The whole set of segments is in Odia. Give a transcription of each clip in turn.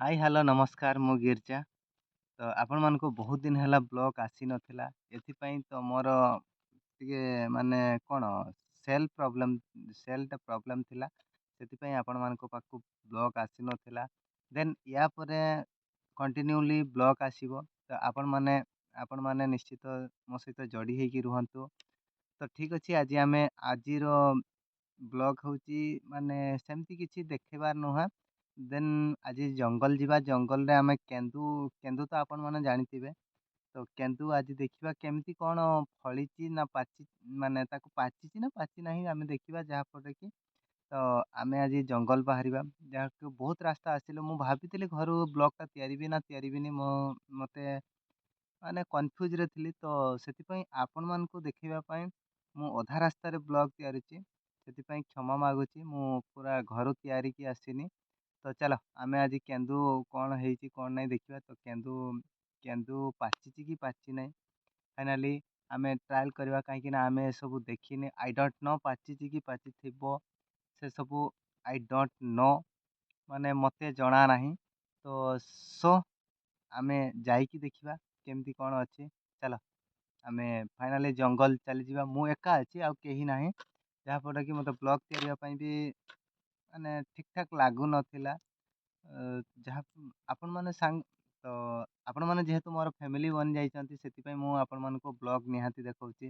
ହାଇ, ହ୍ୟାଲୋ, ନମସ୍କାର। ମୁଁ ଗିର୍ଜା। ତ ଆପଣମାନଙ୍କୁ ବହୁତ ଦିନ ହେଲା ବ୍ଲଗ୍ ଆସିନଥିଲା, ଏଥିପାଇଁ ତ ମୋର ଟିକେ ମାନେ କ'ଣ ସେଲ୍ ପ୍ରୋବ୍ଲେମ୍, ସେଲ୍ଟା ପ୍ରୋବ୍ଲେମ୍ ଥିଲା, ସେଥିପାଇଁ ଆପଣମାନଙ୍କ ପାଖକୁ ବ୍ଲଗ୍ ଆସିନଥିଲା। ଦେନ୍ ୟା ପରେ କଣ୍ଟିନ୍ୟୁଲି ବ୍ଲଗ୍ ଆସିବ, ତ ଆପଣମାନେ ନିଶ୍ଚିତ ମୋ ସହିତ ଯୋଡ଼ି ହେଇକି ରୁହନ୍ତୁ। ତ ଠିକ୍ ଅଛି, ଆଜି ଆମେ ଆଜିର ବ୍ଲଗ୍ ହେଉଛି ମାନେ ସେମିତି କିଛି ଦେଖେଇବାର ନୁହେଁ। ଦେନ୍ ଆଜି ଜଙ୍ଗଲ ଯିବା। ଜଙ୍ଗଲରେ ଆମେ କେନ୍ଦୁ, କେନ୍ଦୁ ତ ଆପଣମାନେ ଜାଣିଥିବେ। ତ କେନ୍ଦୁ ଆଜି ଦେଖିବା କେମିତି କ'ଣ ଫଳିଛି ନା ପାଚି, ମାନେ ତାକୁ ପାଚିଛି ନା ପାଚି ନାହିଁ ଆମେ ଦେଖିବା। ଯାହାଫଳରେ କି ତ ଆମେ ଆଜି ଜଙ୍ଗଲ ବାହାରିବା, ଯାହାକୁ ବହୁତ ରାସ୍ତା ଆସିଲୁ। ମୁଁ ଭାବିଥିଲି ଘରୁ ବ୍ଲଗ୍ଟା ତିଆରିବି ନା ତିଆରିବିନି, ମୁଁ ମୋତେ ମାନେ କନଫ୍ୟୁଜ୍ରେ ଥିଲି। ତ ସେଥିପାଇଁ ଆପଣମାନଙ୍କୁ ଦେଖେଇବା ପାଇଁ ମୁଁ ଅଧା ରାସ୍ତାରେ ବ୍ଲଗ୍ ତିଆରିଛି, ସେଥିପାଇଁ କ୍ଷମା ମାଗୁଛି। ମୁଁ ପୁରା ଘରୁ ତିଆରିକି ଆସିନି। ତ ଚାଲ, ଆମେ ଆଜି କେନ୍ଦୁ କ'ଣ ହେଇଛି କ'ଣ ନାହିଁ ଦେଖିବା। ତ କେନ୍ଦୁ ପାଚିଛି କି ପାଚି ନାହିଁ ଫାଇନାଲି ଆମେ ଟ୍ରାଏଲ୍ କରିବା, କାହିଁକିନା ଆମେ ଏସବୁ ଦେଖିନି। I don't no ପାଚିଛି କି ପାଚିଥିବ, ସେସବୁ I don't no, ମାନେ ମୋତେ ଜଣା ନାହିଁ। ତ ସୋ ଆମେ ଯାଇକି ଦେଖିବା କେମିତି କ'ଣ ଅଛି। ଚାଲ, ଆମେ ଫାଇନାଲି ଜଙ୍ଗଲ ଚାଲିଯିବା। ମୁଁ ଏକା ଅଛି, ଆଉ କେହି ନାହିଁ, ଯାହାଫଳରେ କି ମୋତେ ବ୍ଲଗ୍ ତିଆରିବା ପାଇଁ ବି ମାନେ ଠିକ୍ଠାକ୍ ଲାଗୁନଥିଲା। ଯାହା ଆପଣମାନେ ସାଙ୍ଗ, ତ ଆପଣମାନେ ଯେହେତୁ ମୋର ଫ୍ୟାମିଲି ବନିଯାଇଛନ୍ତି, ସେଥିପାଇଁ ମୁଁ ଆପଣମାନଙ୍କୁ ବ୍ଲଗ୍ ନିହାତି ଦେଖାଉଛି।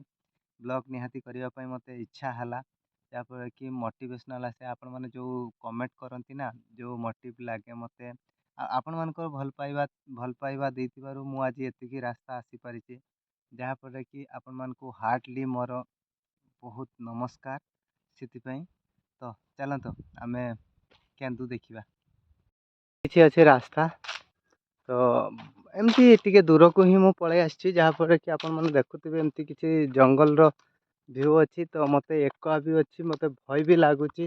ବ୍ଲଗ୍ ନିହାତି କରିବା ପାଇଁ ମୋତେ ଇଚ୍ଛା ହେଲା, ଯାହାଫଳରେ କି ମୋଟିଭେସନାଲ୍ ଆସେ। ଆପଣମାନେ ଯେଉଁ କମେଣ୍ଟ କରନ୍ତି ନା, ଯେଉଁ ମୋଟିଭ୍ ଲାଗେ ମୋତେ, ଆଉ ଆପଣମାନଙ୍କର ଭଲ ପାଇବା ଦେଇଥିବାରୁ ମୁଁ ଆଜି ଏତିକି ରାସ୍ତା ଆସିପାରିଛି, ଯାହାଫଳରେ କି ଆପଣମାନଙ୍କୁ ହାର୍ଟଲି ମୋର ବହୁତ ନମସ୍କାର ସେଥିପାଇଁ। ତ ଚାଲନ୍ତୁ, ଆମେ କେନ୍ଦୁ ଦେଖିବା। କିଛି ଅଛି ରାସ୍ତା, ତ ଏମିତି ଟିକେ ଦୂରକୁ ହିଁ ମୁଁ ପଳେଇ ଆସିଛି, ଯାହାଫଳରେ କି ଆପଣମାନେ ଦେଖୁଥିବେ ଏମିତି କିଛି ଜଙ୍ଗଲର ଭିଉ ଅଛି। ତ ମୋତେ ଏକା ବି ଅଛି, ମୋତେ ଭୟ ବି ଲାଗୁଛି।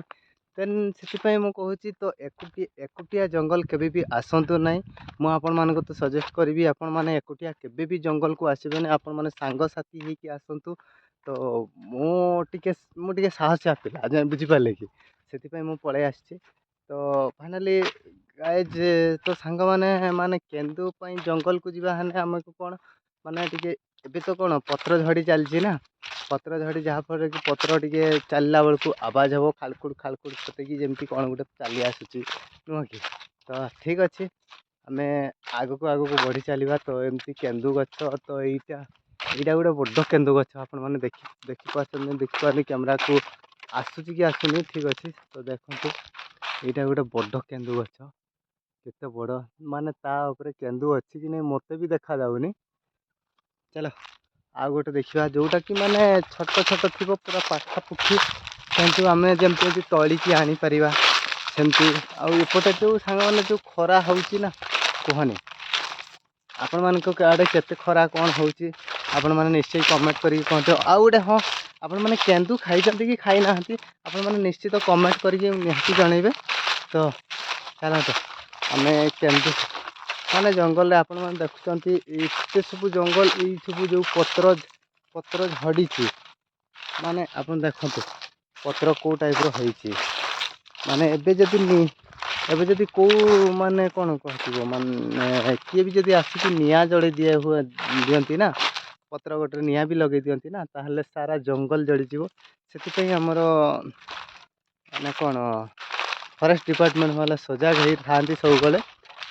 ଦେନ୍ ସେଥିପାଇଁ ମୁଁ କହୁଛି, ତ ଏକୁଟିଆ ଜଙ୍ଗଲ କେବେ ବି ଆସନ୍ତୁ ନାହିଁ। ମୁଁ ଆପଣମାନଙ୍କୁ ତ ସଜେଷ୍ଟ କରିବି, ଆପଣମାନେ ଏକୁଟିଆ କେବେ ବି ଜଙ୍ଗଲକୁ ଆସିବେନି। ଆପଣମାନେ ସାଙ୍ଗସାଥି ହେଇକି ଆସନ୍ତୁ। ତ ମୁଁ ଟିକେ ସାହସିଆ ପିଲା, ବୁଝିପାରିଲେ କି? ସେଥିପାଇଁ ମୁଁ ପଳେଇ ଆସିଛି। ତ ଫାଇନାଲି ଗାଇଜ୍, ତ ସାଙ୍ଗମାନେ, ମାନେ କେନ୍ଦୁ ପାଇଁ ଜଙ୍ଗଲକୁ ଯିବା ହେଲେ ଆମକୁ କ'ଣ ମାନେ ଟିକେ ଏବେ ତ କ'ଣ ପତ୍ର ଝଡ଼ି ଚାଲିଛି ନା, ପତ୍ର ଝଡ଼ି, ଯାହାଫଳରେ କି ପତ୍ର ଟିକେ ଚାଲିଲା ବେଳକୁ ଆବାଜ ହେବ ଖାଲକୁଡ଼ ଖାଲକୁଡ଼, ସତେକି ଯେମିତି କ'ଣ ଗୋଟେ ଚାଲି ଆସୁଛି, ନୁହଁ କି? ତ ଠିକ୍ ଅଛି, ଆମେ ଆଗକୁ ଆଗକୁ ବଢ଼ି ଚାଲିବା। ତ ଏମିତି କେନ୍ଦୁ ଗଛ, ତ ଏଇଟା ଗୋଟେ ବଡ଼ କେନ୍ଦୁ ଗଛ। ଆପଣମାନେ ଦେଖିପାରୁଛନ୍ତି, ଦେଖିପାରୁନି, କ୍ୟାମେରାକୁ ଆସୁଛି କି ଆସୁନି। ଠିକ୍ ଅଛି, ତ ଦେଖନ୍ତୁ, ଏଇଟା ଗୋଟେ ବଡ଼ କେନ୍ଦୁ ଗଛ। କେତେ ବଡ଼, ମାନେ ତା ଉପରେ କେନ୍ଦୁ ଅଛି କି ନାହିଁ ମୋତେ ବି ଦେଖାଯାଉନି। ଚାଲ, ଆଉ ଗୋଟେ ଦେଖିବା, ଯେଉଁଟାକି ମାନେ ଛୋଟ ଛୋଟ ଥିବ, ପୁରା ପାଖାପାଖି, କିନ୍ତୁ ଆମେ ଯେମିତି ଏମିତି ତୋଳିକି ଆଣିପାରିବା ସେମିତି। ଆଉ ଏପଟେ ଯେଉଁ ସାଙ୍ଗମାନେ ଯେଉଁ ଖରା ହେଉଛି ନା, କୁହନି। ଆପଣମାନଙ୍କ ଆଡ଼େ କେତେ ଖରା କ'ଣ ହେଉଛି, ଆପଣମାନେ ନିଶ୍ଚୟ କମେଣ୍ଟ କରିକି କୁହନ୍ତୁ। ଆଉ ଗୋଟେ, ହଁ, ଆପଣମାନେ କେନ୍ଦୁ ଖାଇଛନ୍ତି କି ଖାଇନାହାନ୍ତି, ଆପଣମାନେ ନିଶ୍ଚିତ କମେଣ୍ଟ କରିକି ନିହାତି ଜଣେଇବେ। ତ ଚାଲନ୍ତୁ, ଆମେ କେନ୍ଦୁ ମାନେ ଜଙ୍ଗଲରେ ଆପଣମାନେ ଦେଖୁଛନ୍ତି ଏତେ ସବୁ ଜଙ୍ଗଲ, ଏଇ ସବୁ ଯେଉଁ ପତ୍ର ଝଡ଼ିଛି, ମାନେ ଆପଣ ଦେଖନ୍ତୁ ପତ୍ର କେଉଁ ଟାଇପ୍ର ହେଇଛି। ମାନେ ଏବେ ଯଦି କେଉଁ ମାନେ କ'ଣ କୁହାଯିବ, ମାନେ କିଏ ବି ଯଦି ଆସିକି ନିଆଁ ଜଳେଇ ଦିଏ ହୁଏ ଦିଅନ୍ତି ନା, ପତ୍ର ଗୋଟେ ନିଆଁ ବି ଲଗେଇ ଦିଅନ୍ତି ନା, ତାହେଲେ ସାରା ଜଙ୍ଗଲ ଜଳିଯିବ। ସେଥିପାଇଁ ଆମର ମାନେ କ'ଣ ଫରେଷ୍ଟ ଡିପାର୍ଟମେଣ୍ଟ ବାଲା ସଜାଗ ହେଇଥାନ୍ତି ସବୁବେଳେ,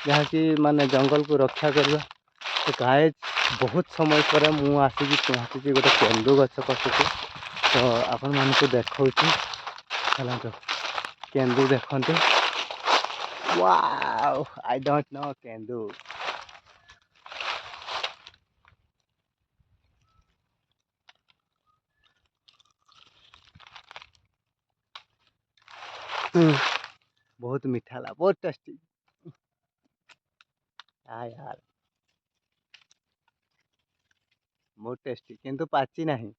ଯାହାକି ମାନେ ଜଙ୍ଗଲକୁ ରକ୍ଷା କରିବା। ତ ଗାଇଜ୍, ବହୁତ ସମୟ ପରେ ମୁଁ ଆସିକି ପହଞ୍ଚିଛି ଗୋଟେ କେନ୍ଦୁ ଗଛ ପାଖକୁ। ତ ଆପଣମାନଙ୍କୁ ଦେଖାଉଛି, ଚାଲନ୍ତୁ, କେନ୍ଦୁ ଦେଖନ୍ତୁ। ୱାଓ, I don't know କେନ୍ଦୁ। ବହୁତ ମିଠା ହେଲା, ବହୁତ ଟେଷ୍ଟି यार, ବହୁତ ଟେଷ୍ଟି, କିନ୍ତୁ ପାଚି ନାହିଁ।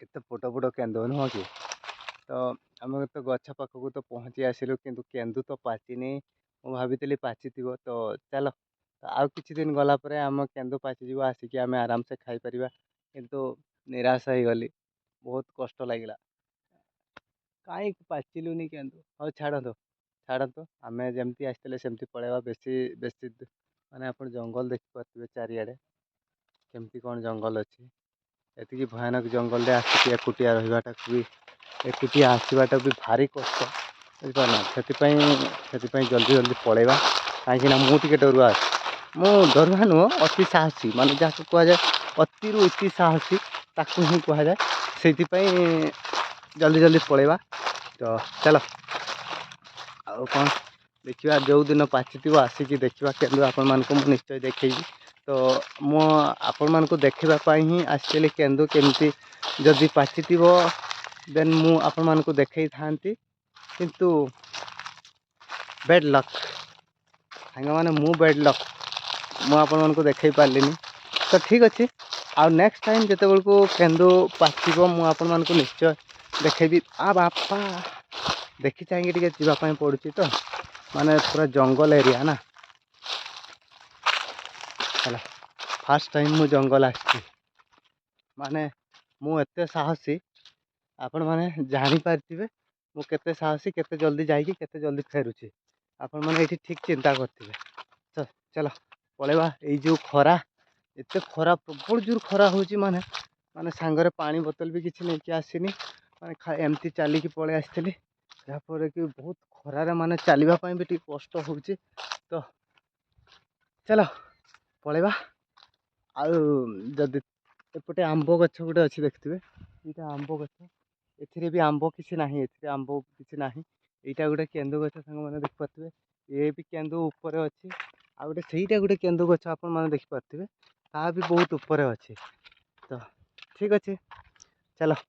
ଏତେ ବଡ଼ ବଡ଼ କେନ୍ଦୁ ନୁହଁ କି? ତ ଆମେ ତ ଗଛ ପାଖକୁ ତ ପହଞ୍ଚି ଆସିଲୁ, କିନ୍ତୁ କେନ୍ଦୁ ତ ପାଚିନି। ମୁଁ ଭାବିଥିଲି ପାଚିଥିବ। ତ ଚାଲ, ଆଉ କିଛି ଦିନ ଗଲା ପରେ ଆମ କେନ୍ଦୁ ପାଚିଯିବ, ଆସିକି ଆମେ ଆରାମସେ ଖାଇପାରିବା। କିନ୍ତୁ ନିରାଶ ହେଇଗଲି, ବହୁତ କଷ୍ଟ ଲାଗିଲା। କାହିଁକି ପାଚିଲୁନି କେନ୍ଦୁ? ହଉ ଛାଡ଼ନ୍ତୁ, ଛାଡ଼ନ୍ତୁ, ଆମେ ଯେମିତି ଆସିଥିଲେ ସେମିତି ପଳେଇବା। ବେଶୀ ବେଶୀ ମାନେ ଆପଣ ଜଙ୍ଗଲ ଦେଖିପାରୁଥିବେ ଚାରିଆଡ଼େ, କେମିତି କ'ଣ ଜଙ୍ଗଲ ଅଛି। ଏତିକି ଭୟାନକ ଜଙ୍ଗଲରେ ଆସିକି ଏକୁଟିଆ ରହିବାଟାକୁ ବି, ଏକୁଟିଆ ଆସିବାଟା ବି ଭାରି କଷ୍ଟ, ବୁଝିପାରିଲ? ସେଥିପାଇଁ ଜଲ୍ଦି ଜଲ୍ଦି ପଳେଇବା, କାହିଁକିନା ମୁଁ ଟିକେ ଡରୁଆ ଅଛି। ମୁଁ ଡରୁଆ ନୁହଁ, ଅତି ସାହସୀ, ମାନେ ଯାହାକୁ କୁହାଯାଏ ଅତିରୁ ଇତି ସାହସୀ, ତାକୁ ହିଁ କୁହାଯାଏ। ସେଇଥିପାଇଁ ଜଲ୍ଦି ଜଲ୍ଦି ପଳେଇବା। ତ ଚାଲ, ଆଉ କ'ଣ ଦେଖିବା? ଯେଉଁଦିନ ପାଚିଥିବ ଆସିକି ଦେଖିବା କେନ୍ଦୁ, ଆପଣମାନଙ୍କୁ ମୁଁ ନିଶ୍ଚୟ ଦେଖେଇବି। ତ ମୁଁ ଆପଣମାନଙ୍କୁ ଦେଖିବା ପାଇଁ ହିଁ ଆସିଥିଲି କେନ୍ଦୁ କେମିତି। ଯଦି ପାଚିଥିବ ଦେନ୍ ମୁଁ ଆପଣମାନଙ୍କୁ ଦେଖେଇଥାନ୍ତି, କିନ୍ତୁ ବେଡ଼୍ ଲକ୍ ସାଙ୍ଗମାନେ, ମୁଁ ବେଡ଼୍ ଲକ୍, ମୁଁ ଆପଣମାନଙ୍କୁ ଦେଖେଇ ପାରିଲିନି। ତ ଠିକ୍ ଅଛି, ଆଉ ନେକ୍ସଟ ଟାଇମ୍ ଯେତେବେଳକୁ କେନ୍ଦୁ ପାଚିବ, ମୁଁ ଆପଣମାନଙ୍କୁ ନିଶ୍ଚୟ ଦେଖେଇବି। ଆ ବାପା, ଦେଖି ଚାହିଁକି ଟିକେ ଯିବା ପାଇଁ ପଡ଼ୁଛି ତ, ମାନେ ପୁରା ଜଙ୍ଗଲ ଏରିଆ ନା। ହେଲା, ଫାର୍ଷ୍ଟ ଟାଇମ୍ ମୁଁ ଜଙ୍ଗଲ ଆସିଛି। ମାନେ ମୁଁ ଏତେ ସାହସୀ, ଆପଣମାନେ ଜାଣିପାରିଥିବେ ମୁଁ କେତେ ସାହସୀ, କେତେ ଜଲ୍ଦି ଯାଇକି କେତେ ଜଲ୍ଦି ଫେରୁଛି। ଆପଣମାନେ ଏଇଠି ଠିକ୍ ଚିନ୍ତା କରିଥିବେ। ତ ଚାଲ ପଳେଇବା। ଏଇ ଯେଉଁ ଖରା, ଏତେ ଖରା, ପ୍ରବଳ ଜୋର ଖରା ହେଉଛି। ମାନେ ସାଙ୍ଗରେ ପାଣି ବୋତଲ ବି କିଛି ନେଇକି ଆସିନି, ମାନେ ଏମିତି ଚାଲିକି ପଳେଇ ଆସିଥିଲି, ଯାହାଫଳରେ କି ବହୁତ ଖରାରେ ମାନେ ଚାଲିବା ପାଇଁ ବି ଟିକେ କଷ୍ଟ ହେଉଛି। ତ ଚାଲ ପଳେଇବା। ଆଉ ଯଦି ଏପଟେ ଆମ୍ବ ଗଛ ଗୋଟେ ଅଛି, ଦେଖିଥିବେ, ଏଇଟା ଆମ୍ବ ଗଛ। ଏଥିରେ ବି ଆମ୍ବ କିଛି ନାହିଁ, ଏଥିରେ ଆମ୍ବ କିଛି ନାହିଁ। ଏଇଟା ଗୋଟେ କେନ୍ଦୁ ଗଛ ସାଙ୍ଗମାନେ ଦେଖିପାରୁଥିବେ, ଏ ବି କେନ୍ଦୁ ଉପରେ ଅଛି। ଆଉ ଗୋଟେ ସେଇଟା ଗୋଟେ କେନ୍ଦୁ ଗଛ ଆପଣମାନେ ଦେଖିପାରୁଥିବେ, ତାହା ବି ବହୁତ ଉପରେ ଅଛି। ତ ଠିକ୍ ଅଛି, ଚାଲ।